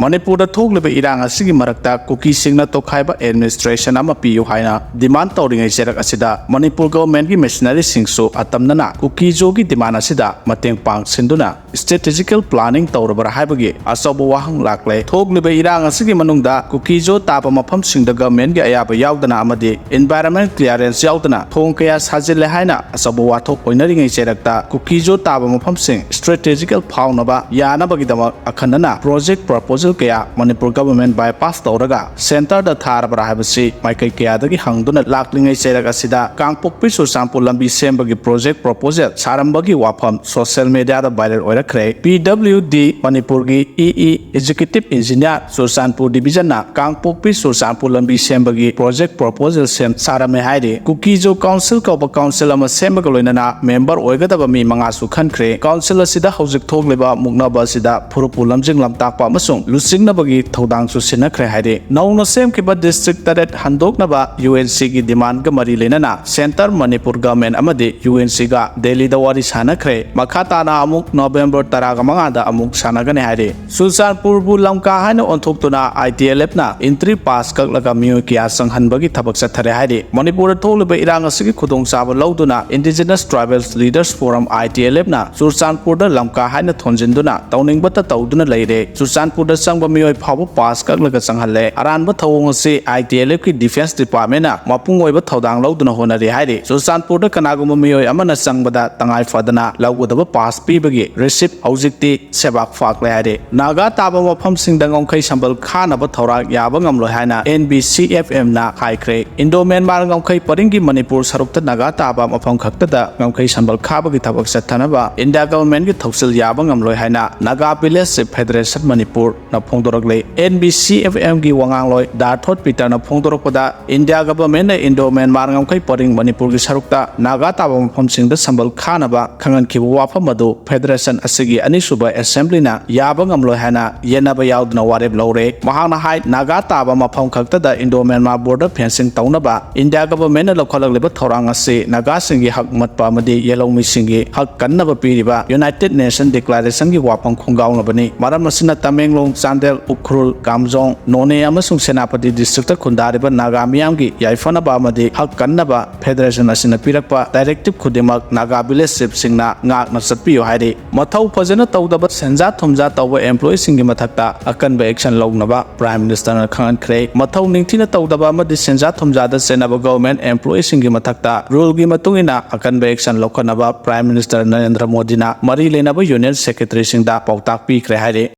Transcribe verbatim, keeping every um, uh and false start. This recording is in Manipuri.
ꯃꯅꯤꯄꯨꯔꯗ ꯊꯣꯛꯂꯤꯕ ꯏꯔꯥꯡ ꯑꯁꯤꯒꯤ ꯃꯔꯛꯇ ꯀꯨꯀꯤꯁꯤꯡꯅ ꯇꯣꯈꯥꯏꯕ administration ꯑꯃ ꯄꯤꯌꯨ ꯍꯥꯏꯅ demand ꯇꯧꯔꯤꯉꯩ ꯆꯩꯔꯛ ꯑꯁꯤꯗ ꯃꯅꯤꯄꯨꯔ governmentꯀꯤ missionaryꯁꯤꯡꯁꯨ ꯑꯇꯝꯅꯅ ꯀꯨꯀꯤꯖꯣꯒꯤ demand ꯑꯁꯤꯗ ꯃꯇꯦꯡ ꯄꯥꯡꯁꯤꯟꯗꯨꯅ strategical planning ꯇꯧꯔꯕ꯭ꯔꯥ ꯍꯥꯏꯕꯒꯤ ꯑꯆꯧꯕ ꯋꯥꯍꯪ ꯂꯥꯛꯂꯦ꯫ ꯊꯣꯛꯂꯤꯕ ꯏꯔꯥꯡ ꯑꯁꯤꯒꯤ ꯃꯅꯨꯡꯗ ꯀꯨꯀꯤꯖꯣ ꯇꯥꯕ ꯃꯐꯝꯁꯤꯡꯗ governmentꯀꯤ ꯑꯌꯥꯕ ꯌꯥꯎꯗꯅ ꯑꯃꯗꯤ environment clearance ꯌꯥꯎꯗꯅ ꯊꯣꯡ ꯀꯌꯥ ꯁꯥꯖꯤꯜꯂꯦ ꯍꯥꯏꯅ ꯑꯆꯧꯕ ꯋꯥꯊꯣꯛ ꯑꯣꯏꯅꯔꯤꯉꯩ ꯆꯩꯔꯛꯇ ꯀꯨꯀꯤꯖꯣ ꯇꯥꯕ ꯃꯐꯝꯁꯤꯡ strategical ꯐꯥꯎꯅꯕ ꯌꯥꯅꯕꯒꯤꯗꯃꯛ ꯑꯈꯟꯅꯅ project proposal ꯀꯌꯥ ꯃꯅꯤꯄꯨꯔ government bypass ꯇꯧꯔꯒ centreꯗ ꯊꯥꯔꯕ꯭ꯔꯥ ꯍꯥꯏꯕꯁꯤ ꯃꯥꯏꯀꯩ ꯀꯌꯥꯗꯒꯤ ꯍꯪꯗꯨꯅ ꯂꯥꯛꯂꯤꯉꯩ ꯆꯩꯔꯛ ꯑꯁꯤꯗ ꯀꯥꯡꯄꯣꯛꯄꯤ ꯆꯨꯔꯆꯥꯟꯄꯨꯔ ꯂꯝꯕꯤ ꯁꯦꯝꯕꯒꯤ project proposal ꯁꯥꯔꯝꯕꯒꯤ ꯋꯥꯐꯝ social mediaꯗ viral ꯑꯣꯏꯔꯛꯈ꯭ꯔꯦ꯫ PWD ꯃꯅꯤꯄꯨꯔꯒꯤ EE Executive Engineer ꯆꯨꯔꯆꯥꯟꯄꯨꯔ Divisionꯅ ꯀꯥꯡꯄꯣꯛꯄꯤ ꯆꯨꯔꯆꯥꯟꯄꯨꯔ ꯂꯝꯕꯤ ꯁꯦꯝꯕꯒꯤ project proposal ꯁꯦꯝ ꯁꯥꯔꯝꯃꯦ ꯍꯥꯏꯔꯤ꯫ ꯀꯨꯀꯤꯖꯣ council ꯀꯧꯕ council ꯑꯃ ꯁꯦꯝꯕꯒ ꯂꯣꯏꯅꯅ member ꯑꯣꯏꯒꯗꯕ ꯃꯤ ꯃꯉꯥꯁꯨ ꯈꯟꯈ꯭ꯔꯦ꯫ Council ꯑꯁꯤꯗ ꯍꯧꯖꯤꯛ ꯊꯣꯛꯂꯤꯕ ꯃꯨꯛꯅꯕ ꯑꯁꯤꯗ ꯐꯨꯔꯨꯞꯄꯨ ꯂꯝꯖꯤꯡ ꯂꯝꯇꯥꯛꯄ ꯑꯃꯁꯨꯡ ꯂꯨꯆꯤꯡꯅꯕꯒꯤ ꯊꯧꯗꯥꯡꯁꯨ ꯁꯤꯟꯅꯈ꯭ꯔꯦ ꯍꯥꯏꯔꯤ꯫ ꯅꯧꯅ ꯁꯦꯝꯈꯤꯕ district ꯇꯔꯦꯠ ꯍꯟꯗꯣꯛꯅꯕ UNCꯒꯤ demandꯒ ꯃꯔꯤ ꯂꯩꯅꯅ centre, ꯃꯅꯤꯄꯨꯔ government ꯑꯃꯗꯤ UNCꯒ ꯗꯦꯜꯂꯤꯗ ꯋꯥꯔꯤ ꯁꯥꯟꯅꯈ꯭ꯔꯦ꯫ ꯃꯈꯥ ꯇꯥꯅ ꯑꯃꯨꯛ November ꯇꯔꯥꯒ ꯃꯉꯥꯗ ꯑꯃꯨꯛ ꯁꯥꯟꯅꯒꯅꯤ ꯍꯥꯏꯔꯤ꯫ ꯆꯨꯔꯆꯥꯟꯄꯨꯔꯕꯨ ꯂꯝꯀꯥ ꯍꯥꯏꯅ ꯑꯣꯟꯊꯣꯛꯇꯨꯅ ITLFꯅ entry pass ꯀꯛꯂꯒ ꯃꯤꯑꯣꯏ ꯀꯌꯥ ꯆꯪꯍꯟꯕꯒꯤ ꯊꯕꯛ ꯆꯠꯊꯔꯦ ꯍꯥꯏꯔꯤ꯫ ꯃꯅꯤꯄꯨꯔꯗ ꯊꯣꯛꯂꯤꯕ ꯏꯔꯥꯡ ꯑꯁꯤꯒꯤ ꯈꯨꯗꯣꯡꯆꯥꯕ ꯂꯧꯗꯨꯅ Indigenous Tribals Leaders Forum, ITLFꯅ ꯆꯨꯔꯆꯥꯟꯄꯨꯔꯗ ꯂꯝꯀꯥ ꯍꯥꯏꯅ ꯊꯣꯟꯖꯤꯟꯗꯨꯅ ꯇꯧꯅꯤꯡꯕꯇ ꯇꯧꯗꯨꯅ ꯂꯩꯔꯦ꯫ ꯆꯨꯔꯆꯥꯟꯄꯨꯔꯗ ꯆꯪꯕ ꯃꯤꯑꯣꯏ ꯐꯥꯎꯕ pass ꯀꯛꯂꯒ ꯆꯪꯍꯜꯂꯦ꯫ ꯑꯔꯥꯟꯕ ꯊꯧꯑꯣꯡ ꯑꯁꯤ ITLFꯀꯤ defence departmentꯅ ꯃꯄꯨꯡ ꯑꯣꯏꯕ ꯊꯧꯗꯥꯡ ꯂꯧꯗꯨꯅ ꯍꯣꯠꯅꯔꯤ ꯍꯥꯏꯔꯤ꯫ ꯆꯨꯔꯆꯥꯟꯄꯨꯔꯗ ꯀꯅꯥꯒꯨꯝꯕ ꯃꯤꯑꯣꯏ ꯑꯃꯅ ꯆꯪꯕꯗ ꯇꯉꯥꯏ ꯐꯗꯅ ꯂꯧꯒꯗꯕ pass ꯄꯤꯕꯒꯤ receipt ꯍꯧꯖꯤꯛꯇꯤ ꯁꯦꯕꯥꯛ ꯐꯥꯛꯂꯦ ꯍꯥꯏꯔꯤ꯫ ꯅꯥꯒꯥ ꯇꯥꯕ ꯃꯐꯝꯁꯤꯡꯗ ꯉꯝꯈꯩ ꯁꯝꯕꯜ ꯈꯥꯅꯕ ꯊꯧꯔꯥꯡ ꯌꯥꯕ ꯉꯝꯂꯣꯏ ꯍꯥꯏꯅ NBCFMꯅ ꯍꯥꯏꯈ꯭ꯔꯦ꯫ Indo Myanmar ꯉꯝꯈꯩ ꯄꯔꯤꯡꯒꯤ ꯃꯅꯤꯄꯨꯔ ꯁꯔꯨꯛꯇ ꯅꯥꯒꯥ ꯇꯥꯕ ꯃꯐꯝ ꯈꯛꯇꯗ ꯉꯝꯈꯩ ꯁꯝꯕꯜ ꯈꯥꯕꯒꯤ ꯊꯕꯛ ꯆꯠꯊꯅꯕ India governmentꯀꯤ ꯊꯧꯁꯤꯜ ꯌꯥꯕ ꯉꯝꯂꯣꯏ ꯍꯥꯏꯅ Naga Village Federation ꯃꯅꯤꯄꯨꯔꯅ ꯐꯣꯡꯗꯣꯔꯛꯂꯤ꯫ NBCFMꯒꯤ ꯋꯥꯉꯥꯡꯂꯣꯏ ꯗꯥꯔꯊꯣꯠ ꯄꯤꯇꯔꯅ ꯐꯣꯡꯗꯣꯔꯛꯄꯗ, India governmentꯅ Indo Myanmar ꯉꯝꯈꯩ ꯄꯔꯤꯡ ꯃꯅꯤꯄꯨꯔꯒꯤ ꯁꯔꯨꯛꯇ ꯅꯥꯒꯥ ꯇꯥꯕ ꯃꯐꯝꯁꯤꯡꯗ ꯁꯝꯕꯜ ꯈꯥꯅꯕ ꯈꯪꯍꯟꯈꯤꯕ ꯋꯥꯐꯝ ꯑꯗꯨ federation ꯑꯁꯤꯒꯤ ꯑꯅꯤꯁꯨꯕ assemblyꯅ ꯌꯥꯕ ꯉꯝꯂꯣꯏ ꯍꯥꯏꯅ ꯌꯦꯟꯅꯕ ꯌꯥꯎꯗꯨꯅ ꯋꯥꯔꯦꯞ ꯂꯧꯔꯦ꯫ ꯃꯍꯥꯛꯅ ꯍꯥꯏ, ꯅꯥꯒꯥ ꯇꯥꯕ ꯃꯐꯝ ꯈꯛꯇꯗ Indo Myanmar border fencing ꯇꯧꯅꯕ India governmentꯅ ꯂꯧꯈꯠꯂꯛꯂꯤꯕ ꯊꯧꯔꯥꯡ ꯑꯁꯤ ꯅꯥꯒꯥꯁꯤꯡꯒꯤ ꯍꯛ ꯃꯠꯄ ꯑꯃꯗꯤ ꯌꯦꯜꯍꯧꯃꯤꯁꯤꯡꯒꯤ ꯍꯛ ꯀꯟꯅꯕ ꯄꯤꯔꯤꯕ United Nation Declarationꯒꯤ ꯋꯥꯐꯝ ꯈꯣꯡꯒꯥꯎꯅꯕꯅꯤ꯫ ꯃꯔꯝ ꯑꯁꯤꯅ ꯇꯃꯦꯡꯂꯣꯡ ꯆꯥꯟꯗꯦꯜ, ꯎꯈ꯭ꯔꯨꯜ, ꯀꯥꯝꯖꯣꯡ, ꯅꯣꯅꯦ ꯑꯃꯁꯨꯡ ꯁꯦꯅꯥꯄꯇꯤ district ꯇ ꯈꯨꯟꯗꯥꯔꯤꯕ ꯅꯥꯒꯥ ꯃꯤꯌꯥꯝꯒꯤ ꯌꯥꯏꯐꯅꯕ ꯑꯃꯗꯤ ꯍꯛ ꯀꯟꯅꯕ federation ꯑꯁꯤꯅ ꯄꯤꯔꯛꯄ directive ꯈꯨꯗꯤꯡꯃꯛ ꯅꯥꯒꯥ village chief ꯁꯤꯡꯅ ꯉꯥꯛꯅ ꯆꯠꯄꯤꯌꯨ ꯍꯥꯏꯔꯤ꯫ ꯃꯊꯧ ꯐꯖꯅ ꯇꯧꯗꯕ, ꯁꯦꯟꯖꯥ ꯊꯨꯝꯖꯥ ꯇꯧꯕ employee ꯁꯤꯡꯒꯤ ꯃꯊꯛꯇ ꯑꯀꯟꯕ action ꯂꯧꯅꯕ Prime Minister ꯅ ꯈꯪꯍꯟꯈ꯭ꯔꯦ꯫ ꯃꯊꯧ ꯅꯤꯡꯊꯤꯅ ꯇꯧꯗꯕ ꯑꯃꯗꯤ ꯁꯦꯟꯖꯥ ꯊꯨꯝꯖꯥꯗ ꯆꯦꯟꯅꯕ government employee ꯁꯤꯡꯒꯤ ꯃꯊꯛꯇ rule ꯒꯤ ꯃꯇꯨꯡ ꯏꯟꯅ ꯑꯀꯟꯕ action ꯂꯧꯈꯠꯅꯕ Prime Minister ꯅꯔꯦꯟꯗ꯭ꯔ ꯃꯣꯗꯤꯅ ꯃꯔꯤ ꯂꯩꯅꯕ union secretary ꯁꯤꯡꯗ ꯄꯥꯎꯇꯥꯛ ꯄꯤꯈ꯭ꯔꯦ ꯍꯥꯏꯔꯤ꯫